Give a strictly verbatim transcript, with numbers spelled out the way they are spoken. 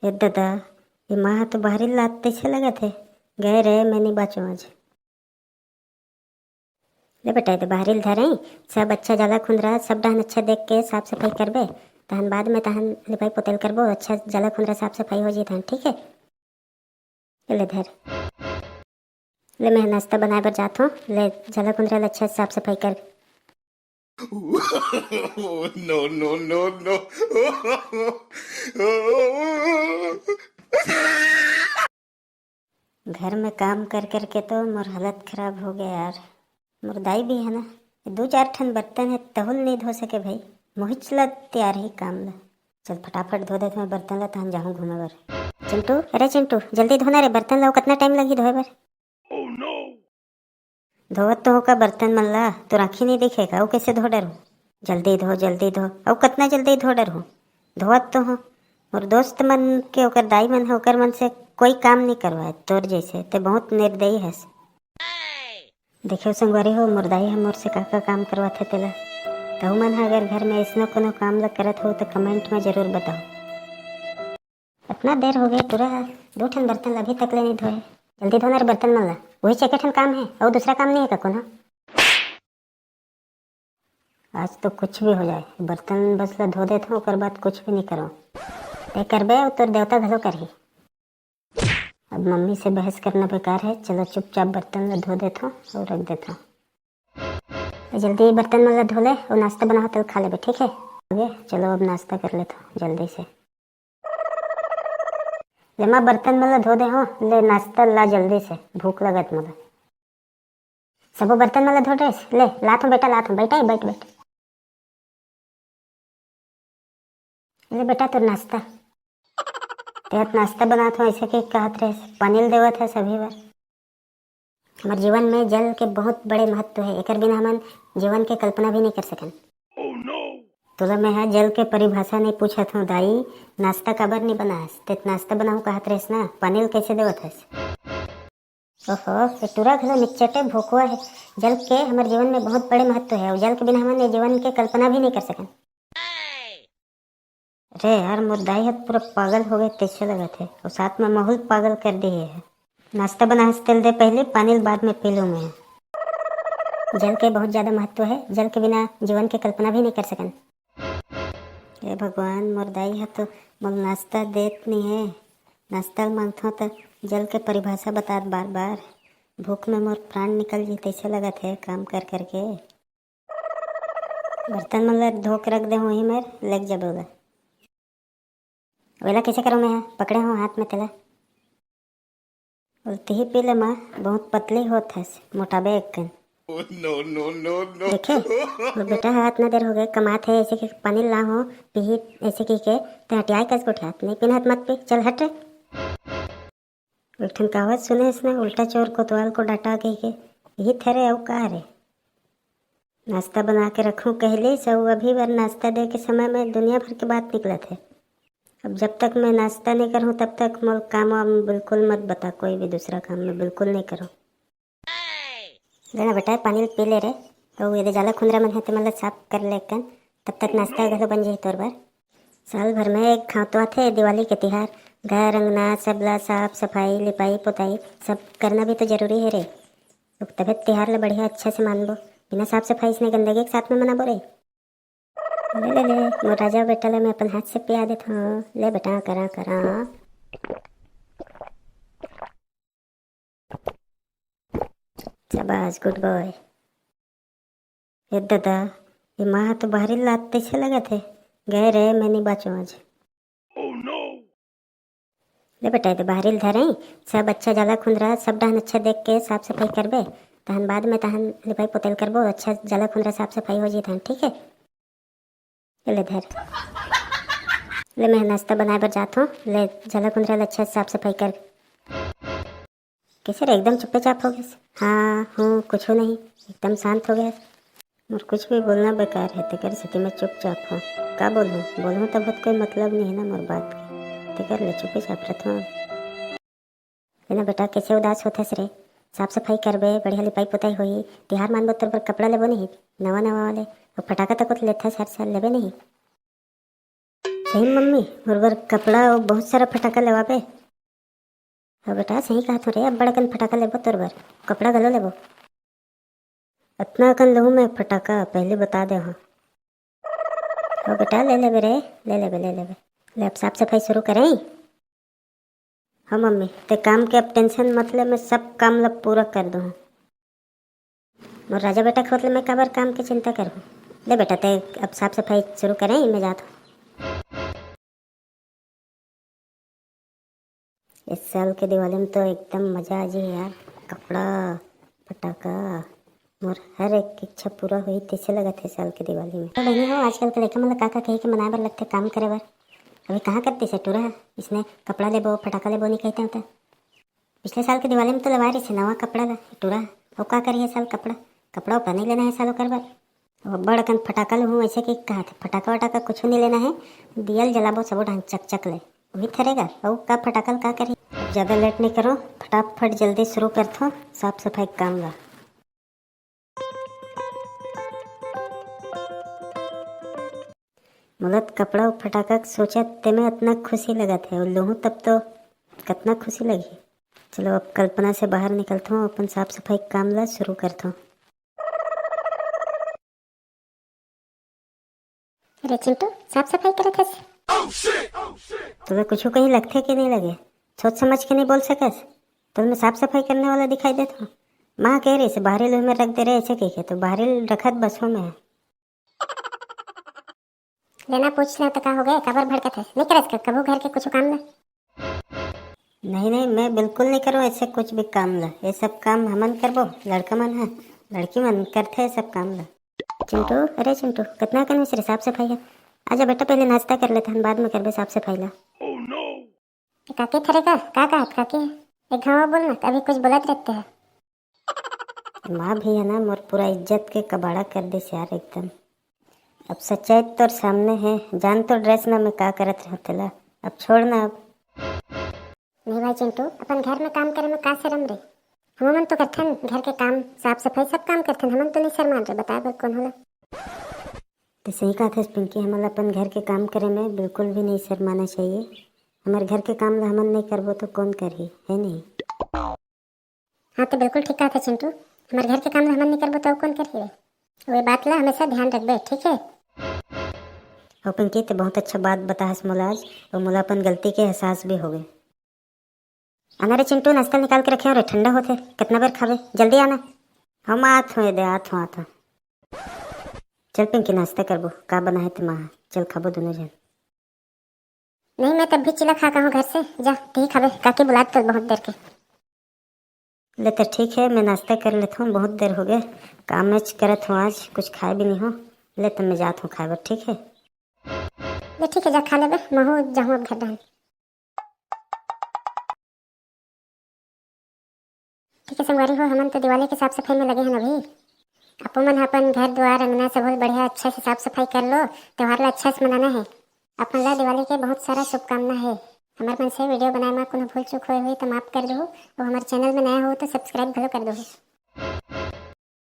ए ददा, ये माँ ह तो बाहरी लात तैसे लगत हे। गए रे, मैं नहीं बाँचों आज। ले बेटा, ये तो बाहरी ल धरे, सब अच्छा जाला खुंदरा, सब डहन अच्छा देख के साफ सफाई करबे, तहन बाद में तहन लिपाई पोतल करबो, अच्छा जाला खुंदरा साफ सफाई हो जी तहन, ठीक है? ये ले धर। ले, मैं नाश्ता बनाए बर जात हूँ, ले जाला खुंदरा ल अच्छा साफ सफाई कर। No, no, no, no। घर में काम कर कर के तो मोर हालत खराब हो गया यार। मोर दाई भी है ना, दू चार ठन बर्तन है, तहू ल नहीं धो सके भाई। मोहिच ल तैयार ही काम ल। चल फटाफट धो देत मैं बर्तन ल, तहन जाहूँ घूमे बर। चिंटू, अरे चिंटू, जल्दी धोना रे बर्तन ल, कतना टाइम लगही धोए बर? धोवत तो हो का बर्तन मन ला, तोर आँखी नहीं दिखे का? अउ कैसे धो डरहूँ? जल्दी धो, जल्दी धो। अउ कतना जल्दी धो डरहूँ? धोवत तो हो। मोर दोस्त मन के, ओकर दाई मन है, ओकर मन से कोई काम नहीं करवाए तोर जैसे। ते बहुत निर्दयी हस। देखे संगवारी हो, मोर दाई ह मोर से का का काम करवाथे तेला। तहु मन ह अगर घर में अइसनो कोनो काम ल करत हो तो कमेंट में जरूर बताओ। इतना देर हो गए, टूरा ह दू ठन बर्तन ल अभी तक ले नहीं धोए। जल्दी धोना रे बर्तन मन ला, वही से एके ठन काम है, अउ दूसरा काम नहीं है का कोनो? आज तो कुछ भी हो जाए, बर्तन बस ला धो देत हूँ, ओकर बाद कुछ भी नहीं करो। ते करबे, अउ तोर देवता घलो करही। अब मम्मी से बहस करना बेकार है। चलो चुपचाप बर्तन ला धो देत हूँ और रख देत हूँ। जल्दी बर्तन मन ला धो ले और नाश्ता बनाओ, तल खा लेबे, ठीक है? आगे चलो अब नाश्ता कर लेत हूँ जल्दी से। ले माँ, बर्तन मन ला धो दे हो, ले नाश्ता ला जल्दी से, भूख लगत मोला। सबो बर्तन मन ला धो डरेस, ले लात हूँ बेटा, लात हूँ, बैठा है, बैठ बैठ। ले बेटा तोर नाश्ता। तेहत नाश्ता बनात हो ऐसे के कहत रहे, पानी ल देवत है सभी बार। हमारे जीवन में जल के बहुत बड़े महत्व है, एकर बिना हमन जीवन के कल्पना भी नहीं कर सकन। तोला मैं हा जल के परिभाषा नहीं पूछत हूँ दाई, नाश्ता काबर नहीं बनास? ते नाश्ता बनाऊ कहत रहेस ना, पानी ल कैसे देवत हस? ओहो, ये टूरा घलो निचटे भोकवा है। जल के हमर जीवन में बहुत बड़े महत्व है और जल के बिना हमन ये जीवन के कल्पना भी नहीं कर सकन। अरे यार, मोर दाई ह पूरा पागल हो गए तैसे लगत है और साथ में माहौल पागल कर दिए है। नाश्ता बनाए से तेल दे पहले, पानी ल बाद में पी लूँ मैं। जल के बहुत ज्यादा महत्व है, जल के बिना जीवन के कल्पना भी नहीं कर सकन। हे भगवान, मोर दाई ह तो मोला नाश्ता देत नहीं है। नाश्ता ल मांगथों त जल के परिभाषा बतात बार बार। भूख में मोर प्राण निकल जी तैसे लगत है काम कर करके। बर्तन मन ल धो के रख दे होही मेर, लेग जबे ओला। ओला कैसे करूँ मैं ह? पकड़े हो हाथ में तेला। बोलते ही पी ले माँ, बहुत पतली होत हस, मोटाबे एक कन। No, no, no, no। देखे, वो बेटा है, इतना देर हो गए, कमात है, ऐसे कि पानी ला हो, पीही, ऐसे की के, ते हटियाए कस गोठियात, नहीं पीना है त मत पी, चल हट रे। एक ठन कहावत सुने हस ना, उल्टा चोर कोतवाल को डांटा कह के, यही थरे अउ का रे? नाश्ता बना के रखूँ कहले सऊ, अभी बर नाश्ता दे के समय में दुनिया भर के बात निकलत है। अब जब तक मैं नाश्ता नहीं करूँ तब तक मोल काम वाम बिल्कुल मत बता, कोई भी दूसरा काम मैं बिल्कुल नहीं करूँ। ले ना बेटा, पानी ल पी ले रे। अउ ये दे जाला खुंदरा मन है, ते मन ल साफ कर ले कन, तब तक नाश्ता घलो बन जाही तोर बर। साल भर में एक घाव तो आथे दिवाली के तिहार, घर अंगना सबला साफ सफाई, लिपाई पोताई सब करना भी तो जरूरी है रे। तो तबे तिहार ल बढ़िया अच्छा से मानबो, बिना साफ सफाई इसने गंदगी के साथ में मनाबो रे। ले ले ले, मोर राजा बेटा ले मैं अपन हाथ से पिया देत हूँ, ले बेटा, करा करा। शाबाश, गुड बॉय। ए ददा, ये माँ तो बाहरी लात तैसे लगत है। गए रे, मैं नहीं बाँचों आज। ले बेटा, ये तो बाहरी ल धरे, सब अच्छा जाला खुंदरा, सब डहन अच्छा देख के साफ सफाई करबे, तहन बाद में तहन लिपाई पोतल करबो, अच्छा जाला खुंदरा साफ सफाई हो जी तहन, ठीक है? ले धर। ले, मैं नाश्ता बनाए बर जात हूँ। ले, जला कुंदरा ले अच्छा साफ सफाई कर। कैसे रे, एकदम चुप्पे चाप हो गए? हाँ, हूँ, कुछ नहीं, एकदम शांत हो गए। मोर कुछ भी बोलना बेकार है, तेकर सेती मैं चुपचाप हूँ। का बोलूँ? बोलूँ तब बहुत कोई मतलब नहीं है ना मोर बात के, तेकर ले चुप्पे चाप रहत हूँ। लेना बेटा, कैसे उदास होथस रे? साफ सफाई करबे, बढ़िया लिपाई पोताई होही, तिहार मानबो, तोर बर कपड़ा लेबो नहीं, नवा नवा वाले, अउ फटाका तको तो लेथस हर साल, लेबे नहीं? सही मम्मी, मोर बर कपड़ा अउ बहुत सारा फटाका लेवाबे। हाँ बेटा, सही कहत हो रे, अब्बड़ अकन फटाका लेबो तोर बर, कपड़ा घलो लेबो। अतना अकन लूँ मैं फटाका, पहले बता दे हाँ। हो बेटा, ले लेबे रे, ले लेबे, ले लेबे। ले, अब साफ सफाई शुरू करें। हाँ मम्मी, ते काम के अब टेंशन मत ले, मैं सब काम ला पूरा कर दूँ। मोर राजा बेटा के होत ले मैं काबर काम के चिंता करहूँ। ले बेटा, ते अब साफ सफाई शुरू करें, मैं जात हूँ। इस साल के दिवाली में तो एकदम मजा आ जाए यार। कपड़ा, फटाका, मोर हर एक इच्छा पूरा होही, तैसे लगत हे साल के दिवाली में। तो बहिनी हो, आजकल के लइका मन ल का का कही के मनाए बर लगथे काम करे बर। अभी कहाँ करती से टूरा ह? इसने कपड़ा लेबो, फटाका लेबो नहीं कहते होते। पिछले साल के दिवाली में तो लवा रही से नवा कपड़ा ला टूरा ह। अउ का करी है साल कपड़ा? कपड़ा उपड़ा नहीं लेना है साल ओकर बर। अब बड़ अकन फटाका लूहूँ, ऐसे के कहत हे, फटाका वटाका कुछ नहीं लेना है, दियल जलाबो सबो ढंग चकचक ले, वही थरेगा। अउ का फटाका ल का करी? अब ज्यादा लेट नहीं करो, फटाफट जल्दी शुरू करथो साफ सफाई के काम ला। मोला त कपड़ा अउ फटाका के सोचत ते में अतना खुशी लगत हे, अउ लूहूँ तब तो कतना खुशी लगही। चलो, अब कल्पना से बाहर निकलथों, अपन साफ सफाई के काम ला शुरू करथों। अरे चिंटू, साफ सफाई करत हस? तोला कुछ कहीं लगथे कि नहीं लगे? सोच समझ के नहीं बोल सकस? तो मैं साफ सफाई करने वाला दिखाई देता हूँ। माँ कह रही से बाहरी लुह में रख दे रहे ऐसे कह के, तो बाहरी रखत बसों में है। लेना पूछ ले तो का हो गए, काबर भड़कत है? नहीं करस का कभू घर के कुछ काम ना? नहीं नहीं, मैं बिल्कुल नहीं करूँ ऐसे कुछ भी काम ला। ये सब काम हमन करबो, लड़का मन है, लड़की मन करथे ये सब काम ला। चिंटू, अरे चिंटू, कितना कन से साफ सफाई है? आजा बेटा, पहले नाश्ता कर लेते हैं, बाद में करबे साफ सफाई ला। काकी थरे का, का कहत काकी? एक घाव बोल ना, अभी कुछ बोलत रहते हैं। माँ भी है ना, मोर पूरा इज्जत के कबाड़ा कर दिस यार एकदम। अब सच्चाई तोर सामने है, जान तो ड्रेस में मैं का करत रहूँ तेला। अब छोड़ ना अब। नहीं भाई चिंटू, अपन घर में काम करे में का शर्म रे? हमन तो करथन घर के काम, साफ सफाई सब काम करथन, हमन तो नहीं शर्मान रे, बताए बर कौन होला? तो सही कहत हस पिंकी, हमन ला अपन घर के काम करे में बिल्कुल भी नहीं शर्माना चाहिए। हमारे घर के काम ला हमन नहीं करबो तो कौन करही, है नहीं? हाँ, तो बिल्कुल ठीक कहत है चिंटू, हमारे घर के काम ला हमन नहीं करबो तो कौन करही रे? वे बात ला हमेशा ध्यान रखबे, ठीक है? हो पिंकी, ते बहुत अच्छा बात बताहस मोला आज, और मोला अपन गलती के एहसास भी हो गए। आना रे चिंटू, नाश्ता निकाल के रखे हो रे, ठंडा होथे, कितना बेर खाबे, जल्दी आना। हम आत हों, दे आत हों, आत हों। चल पिंकी, नाश्ता करबो, का बनाए ते माँ, चल खाबो दोनों जन। नहीं, मैं तब भी चिला खा कहूँ घर से, जा ठीक हवे, काकी बुलात तो बहुत देर के। ले तो ठीक है, मैं नाश्ता कर लेता हूँ, बहुत देर हो गए, काम में करत हूँ आज, कुछ खाए भी नहीं हो। ले तो मैं जात हूँ खाए बर, ठीक है? ले ठीक है, जा खा लेबे, महू जाहूँ अब घर डाहन। ठीक है संगवारी हो, हमन तो दिवाली के साफ सफाई में लगे हैं अभी। आपो मन ह अपन घर दुआर अंगना सब बहुत बढ़िया अच्छा से साफ सफाई कर लो, त्योहार ला अच्छा से मनाना है। अपन ला दिवाली के बहुत सारा शुभकामना है। हमार मन से वीडियो बनाए में कोनो भूल चूक होए हुई तो माफ कर दो, और हमारे चैनल में नया हो तो सब्सक्राइब भलो कर दो।